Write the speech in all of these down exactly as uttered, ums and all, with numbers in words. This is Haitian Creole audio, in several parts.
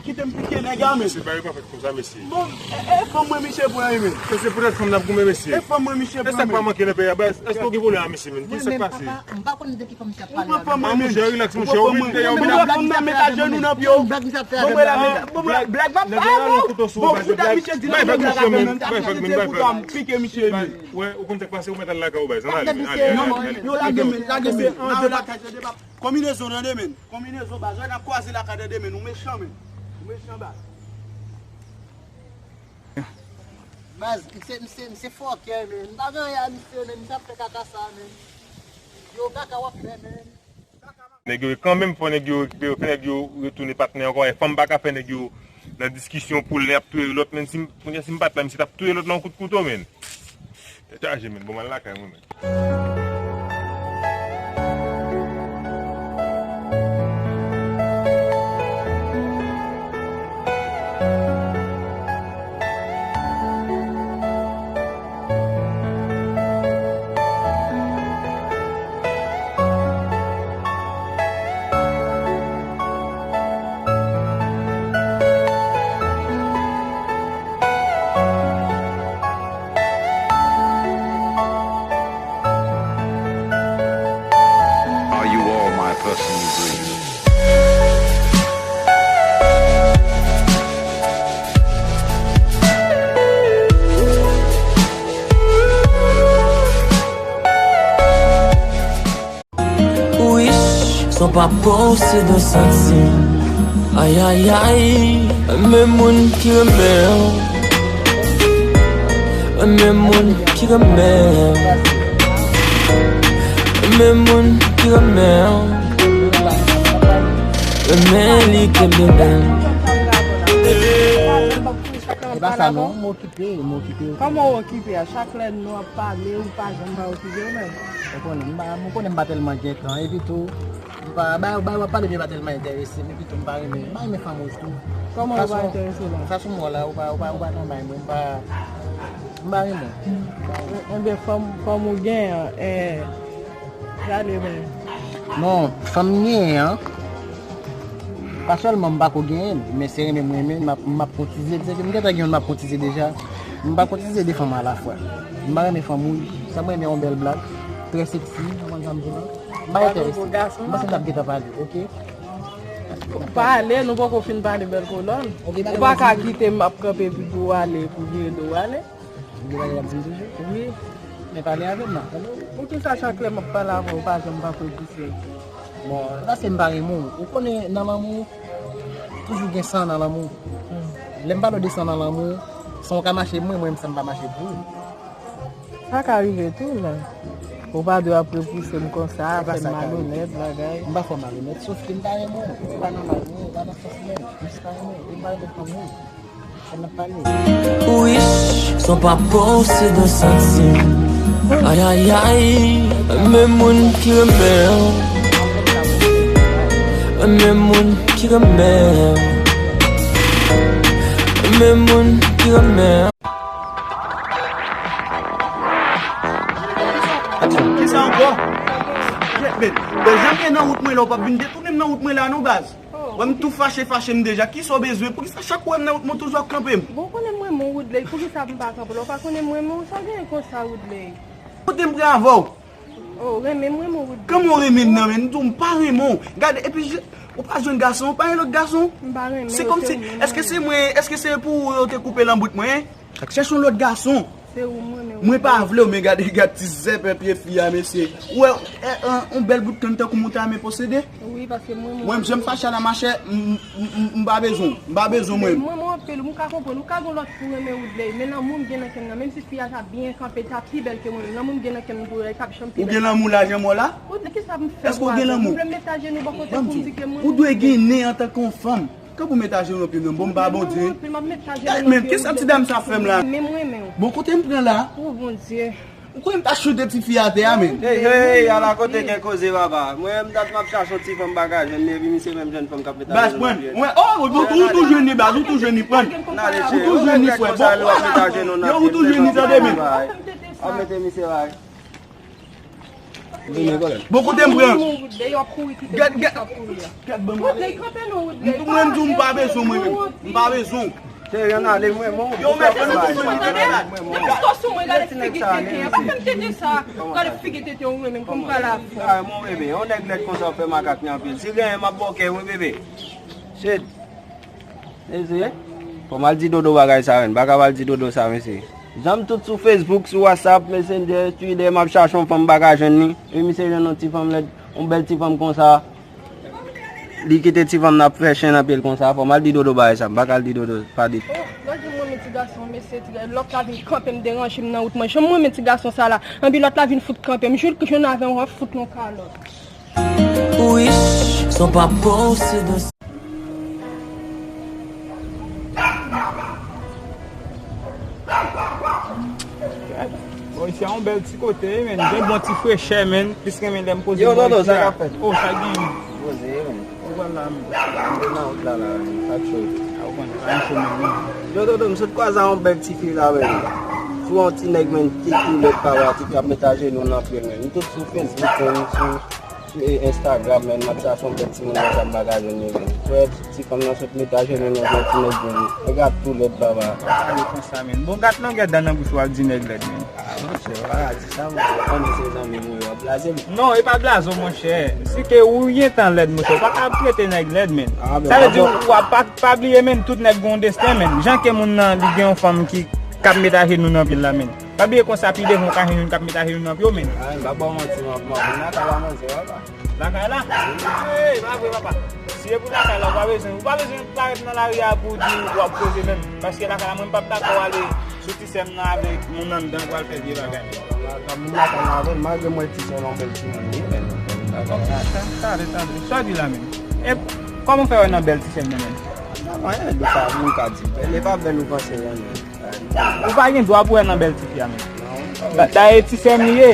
Kite m pike nèg la, men. Mesye, bagay pa fèt konsa, mesye. Bon, e, e fanm mwen misye pran wi, men. Mesye, poutèt fanm n ap goumen, mesye. E fanm mwen misye pran, men. E sa k pa manke nan peyi a, baz? Èske w gen pwoblèm ak misye, men? Ki sa k pase? Mwen menm, papa, m pa konn de ki fanm misye ap pale a, non. Ou pran fanm mwen, men. Monchè, rilaks, monchè, ou vin dèyè, ou vin ap fanm nan met ajenou nan pye w. Bon, mwen la, men, bon, mwen la, blag m ap pa bon. Bon, fout ak misye di nan mwen la, men. Bay vag, monchè, men. Bay vag, men, bay vag. Pike misye, men. Wè, ou konn sa k pase, ou mèt al lakay ou, baz. Ann ale, men, ale, ale, ale. Yo lage men, lage men. An de lakay, an de bab. Konbinezon, tande, men. Konbinezon, baz. Wè, n ap kwaze lakay, tande, men. Ou mechan, men. Ou mechan, baz. Baz, misye, misye, misye fòkè, men. M pa gen anyen a misye, men. Misye ap fè kaka sa, men. Yo, kaka w ap fè, men. Nèg yo kanmenm fò nèg yo rekipere, fè nèg yo retounen patnè ankò. E fanm pa ka fè nèg yo nan diskisyon pou l ap touye lòt, men si m, kounye a, si m pa t la, misye t ap touye lòt la yon kout kouto, men. Tèt chaje, men. Bon, m al lakay mwen, men. Are you all my personal dreams? Wich, son pa posede santi m. Ay, ay, ay, men moun ki renmen w. Men moun ki renmen w. Men moun ki renmen w. Renmen li kenbe men. E pa sa non, m okipe, m okipe. Kòman w okipe a? Chak lè nou ap pale, ou pa janm pa okipe w menm? Ou konnen, m pa, ou konnen m pa tèlman gen tan, epi tou, m pa, ba, ba, w ap pale, men pa tèlman enterese m, epi tou, m pa renmen, m pa renmen fanm ou tou. Kòman ou pa enterese la? Fason, fason m wè w la, ou pa, ou pa, ou pa nan may mwen, m pa, m pa renmen. Enben, fanm, fanm ou genyen an, eh, gade men. Non, fanm m genyen an, pa sèlman m pako genyen l, men se renmen m renmen l, m ap, m ap kotize l. Se ke m gentan gen youn m ap kotize deja. M pa kotize de fanm alafwa. M pa renmen fanm wouj. Sa m renmen yon bèl blak, trè seksi, ou konn sa m di w la. M pa enterese. M panse n ap gentan pale, oke? Pale, nou poko fin pale bèl kolòn. Ou pa ka kite m ap kanpe epi pou w ale, pou vire do w ale. Ou gen bagay w ap di m toujou? Wi. Men pale avè m nan, tande? Poukisa chak lè m ap pale avè w, ou pa janm pa pran plis lè? Bon, se paske m pa renmen w. Ou konnen nan lanmou, toujou gen san nan lanmou. Lè m pale w de san nan lanmou, san w ka mache mwen, mwen menm san m pa mache pou ou. Sa ka rive tou, men. Ou pa dwe ap repouse m konsa, fè m malonèt, bagay. M pa fè w malonèt, sof ke m pa renmen w. Ou pa nan may mwen, ou pa nan fòs mwen. M jis pa renmen w, e m pa renmen fanm ou. Wich, son pa posede santi m. Ay, ay, ay, men moun ki renmen w. Men moun ki renmen w. Men moun ki renmen w. Kisa ankò? Bèl jan m ye nan wout mwen la, ou p ap vin detounen m nan wout mwen la non baz. Wè m tou fache, fache m deja. Kisa w bezwen? Poukisa chak ou wè m nan wout mwen toujou ap kanpe m? Bon, ou konnen m renmen w Woodley, poukisa m pa kanpe w la? Ou pa konnen m renmen w, sa genyen konsa Woodley? Kote m pran avè w? Oh, renmen m, renmen w Woodley. Kòman w renmen m nan men? M di w m pa renmen w. Gade, epi je, ou pa jwenn gason, ou pa gen lòt gason? M pa renmen w, se kòmsi, èske se mwen, èske se pou ou yo te koupe lanbout mwen? Chèche yon lòt gason. Se ou mwen, men mwen pa vle w, men gade, gade ti zèpè pye fi a, mesye. Ou wè, e, e, yon bèl bout kann tankou mouta men posede? Wi, paske mwen, mwen, jan m fache a la, machè, m, m, m, m pa bezwen w. M pa bezwen w, mwen. Mwen, mwen anpil, m ka konprann. Ou ka gen lòt fi ou renmen Woodley, men lanmou m gen nan kè m nan, menm si fi a ta byen kanpe, ta pi bèl ke mwen menm, lanmou m gen nan kè m pou l, li p ap janm pi bèl. Ou gen lanmou la, jan m wè w la? Woodley, kisa m fè pou avè w? Ou vle m met ajenou bò kote pou m di ke mwen renmen w? Ou dwe gen nen antanke yon fanm. Kan pou met ajenou nan pye m nan, bon, m pa Bondye. Men, kisa ti dam sa fè m la? Bon, kote m pran la? Ou kwè m ta choute ti fi atè a, men? Hey, hey, ala kote gen koze, papa. Mwen, m dat m ap chache yon ti fanm bagay, jwenn li, epi misye menm jwenn fanm k ap met ajenou nan pye. Baz, pran. Mwen, oh, ou tou, ou tou jwenn li, baz, ou tou jwenn li, pran. Ou tou jwenn li, frè, bon. Yo, ou tou jwenn li, tande, men. Ap mete misye la. Bon, kote m pran? Gad, gad, gad, ban m ale. Mwen, m di w m pa bezwen w, mwen menm. M pa bezwen w. Cheri, ann ale, mwen, mwen. Yo, mèt, mwen, mwen, mwen, mwen. Gade figi tete a. Pa fè m tete sa. Gade figi tete ou menm, kòm pale avè w. Ah, mon bebe, yon nèg lèd konsa w fè makak ni anpil. Si genyen, m ap ba w kè, wi, bebe. Shit. Mesye, fò m al di Dodo bagay sa, men. M pa ka al di Dodo sa, mesye. Jan m tout sou Facebook, sou WhatsApp, Messenger, Twitter, m ap chache yon fanm, m pa ka jwenn li. Epi misye jwenn yon ti fanm lèd, yon bèl ti fanm konsa. Li kite ti fanm nan ap fè chen nan pye l konsa. Fò m al di Dodo bagay sa, m pa ka al di Dodo, pa di. Oh, lòt jou m renmen ti gason, mesye, ti gason, lòt la vin kanpe m, deranje m nan wout mwen. Jan m renmen ti gason sa la. Anpi lòt la vin fout kanpe m. Jou l jwenn avè w, w ap fout yon kalòt. Wish, son pa bon, se de Bon, isi a yon bèl ti kote, men. Gen bon ti frechè, men. Plis renmen lè m poze. Yo, Dodo, sa k ap fèt? Oh, sa gen. Poze, men. Ou pral la, men. M nan wout la, la, men. Sa k cho? A, ou konn, pa yon cho, men, men. Yo, Dodo, m sot kwaze a yon bèl ti fi la, men. Sou yon ti nèg, men, ki tou lèd papa, ki ap met ajenou nan pye, men. M tout sou Facebook, men, sou Sou Instagram, men, m ap chache yon bèl timoun konsa, m pa ka jwenn li, men. Frè, ti fanm nan sot met ajenou nan yon ti nèg, men. Nèg ap tou lèd, papa. Pa pale konsa, men. Bon, gad longè dan nan bouch ou al di nèg lèd, men. Ah, monchè, pa di sa, monchè. Ou konnen se zanmi m, ou yo ap blaze m. Non, e pa blaze w, monchè. Si ke ou gentan lèd, monchè, ou pa ka trete nèg lèd, men. Ah, men, sa vle di, ou ap pa, pa bliye, men, tout nèg gen yon desten, men. Jan ke moun nan, li gen yon fanm ki, k ap met ajenou nan pye l la, men. Pa bliye konsa, pi devan, ou ka jwenn youn k ap met ajenou nan pye w, men. Ah, m pa ba w manti, m ap, m ap vin lakay la, manzè, papa. Lakay la? Ey, pa vre, papa. Si e pou lakay la, ou pa bezwen, ou pa bezwen parèt nan lari a pou w di w ap koze menm. Paske lakay la, mwen, m p ap dakò ale sou ti sè m nan avèk moun anndan pou al fè vye bagay. Moun lakay la avè l, malgre m wè ti sè m yon bèl timoun, wi, men. Dakò. Tande, tande, tande. Sa w di la, men? E kòman w fè wè nan bèl ti sè m nan, men? Anyen, de sa, moun ka di bèl, e pa bèl ou panse, men. Ou pa gen dwa pou wè nan bèl tifi a, men. Da-, dayè, ti sè m li ye.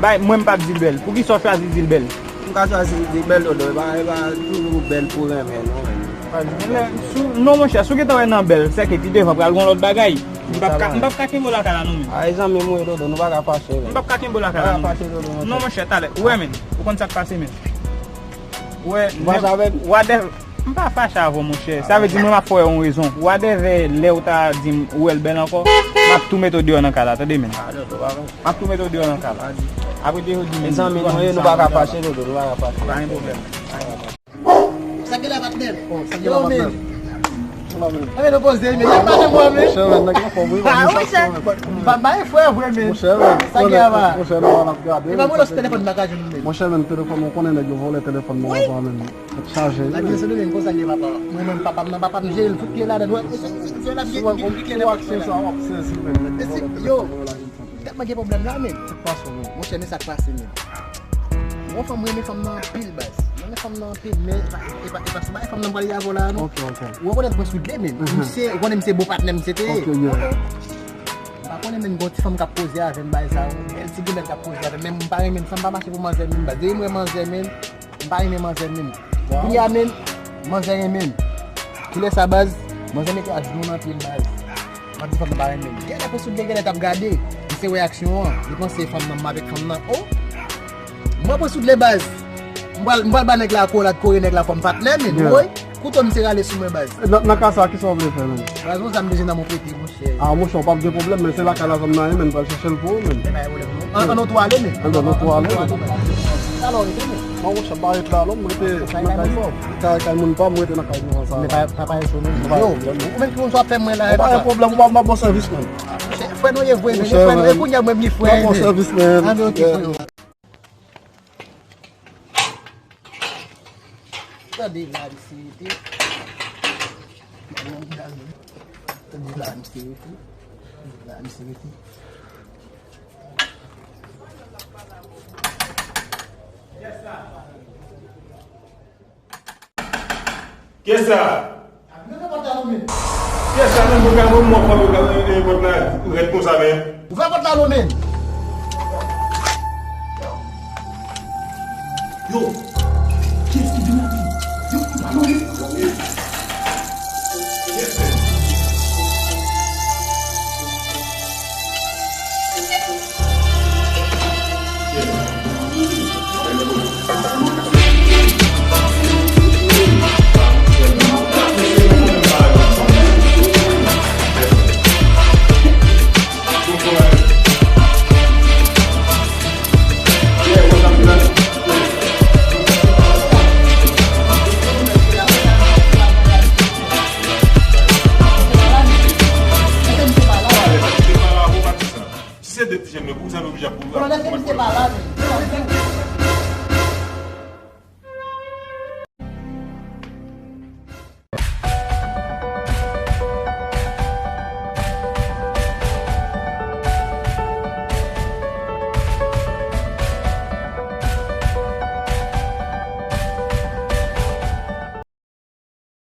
Bay, mwen, m p ap di l bèl. Poukisa w chwazi di l bèl? M ka chwazi di l bèl, Dodo. E pa, e pa toujou bèl pou renmen, non, men. Lè, sou, non, monchè, si w gentan wè nan bèl, sèke pi devan pral gen yon lòt bagay. M p ap ka, m p ap ka kenbe w lakay la, non, men. A, e zanmi m ou ye, Dodo, nou pa ka fache, men. M p ap ka kenbe w lakay la, non. Nou pa ka fache, Dodo, monchè. Ou wè, men. Ou konn sa k pase, men. Ou wè, m pa fache avè w, monchè. Sa vle di mwen m ap fè w yon rezon. Wadèvè lè w ta di m ou wè l bèl ankò, m ap tou mete w deyò nan kay la, tande, men. M ap tou mete w deyò nan kay la. Apre te yo di, men, zanmi nou ye, nou pa ka fache, Dodo, nou pa ka fache. Pa gen pwoblèm. Sa gen la, patnè? Yo, men. Anben, nou poze, men y ap pale mwen, men. Monchè, men, nèg la fò, wi. Ah, monchè. Pa bay frè vre, men. Monchè, men. Sa gen la, pa. Monchè, nou ap gade. E pa mwen lòs telefòn nan ka jwenn, men. Monchè, men, telefòn, ou konnen nèg yo vòlè telefòn mwen anvan, men. Chaje. Lavi se de menm konsa l ye, papa. Mwen menm, papa m nan, papa m jere l tout pye ladan. Wè, e se, se, se la, sou aksyon sa, w ap sezi, men. Yo, tèlman gen pwoblèm la, men. Sa k pase, men? Monchè, men sa k pase, men. Mwen fanm, mwen renmen fanm nan anpil, baz. Mwen renmen fanm nan anpil, men e pa, e pa, e pa sou bagay fanm nan m pral ye avè w la, non. Ok, ok. Ou rekonèt mwen sou de, men. Misye, ou konnen misye bon patnè misye te ye. Ok, yeah. M pa konnen, men, gon ti fanm k ap koze avè m, bagay sa yo. Bèl ti gilèt k ap koze avè m, men m pa renmen l, san m pa mache pou manzè, men, baz. Depi m wè manzè, men, m pa renmen manzè menm. Kounye a menm, manzè renmen m. Kilè sa, baz? Manzè mete ajenou nan pye m, baz. M ap di fanm nan pa renmen m. Genlè pou sou de genlè t ap gade. Li se reyaksyon an. Li panse fanm nan, m avèk fanm nan. Oh! Mwen pou sou de, baz. M pral, m pral ba nèg la akolad, kore nèg la kòm patnè, men, woy. Kouto misye rale sou mwen, baz. Nan, nan ka sa, kisa w vle fè, menm? Baz, yon zam de zen nan mwen prete, monchè. Ah, monchè, w p ap gen pwoblèm, men se lakay la zam nan ye, men m pral chèche l pou ou, menm. E pa gen pwoblèm, non. An, an nou tou ale, men. An nou tou ale, men. Talè w rete, men. Non, monchè, m pa ret la, non, m rete nan kay pa m. Kay, kay moun pa m, m rete nan kay nou sa. Men pa, pa, pa ret sou nou. Yo, ou menm ki konn sa w ap fè mwen la, e pa gen pwoblèm, m ap ba w sèvis, menm. Frè nou ye vre, men, frè nou, e kounye a mwen, m ni frè, men. M ap ba w sèvis, menm. An, men, ok, frè yo. Tande la, misye rete. Tande la, misye rete. Tande la, misye rete. Kiyès sa? Leve pòt la non, men. Kiyès sa, men? Mwen ka mwen mwen fòm yo ka e pòt la rèd konsa, men. Ouvè pòt la non, men. Yo,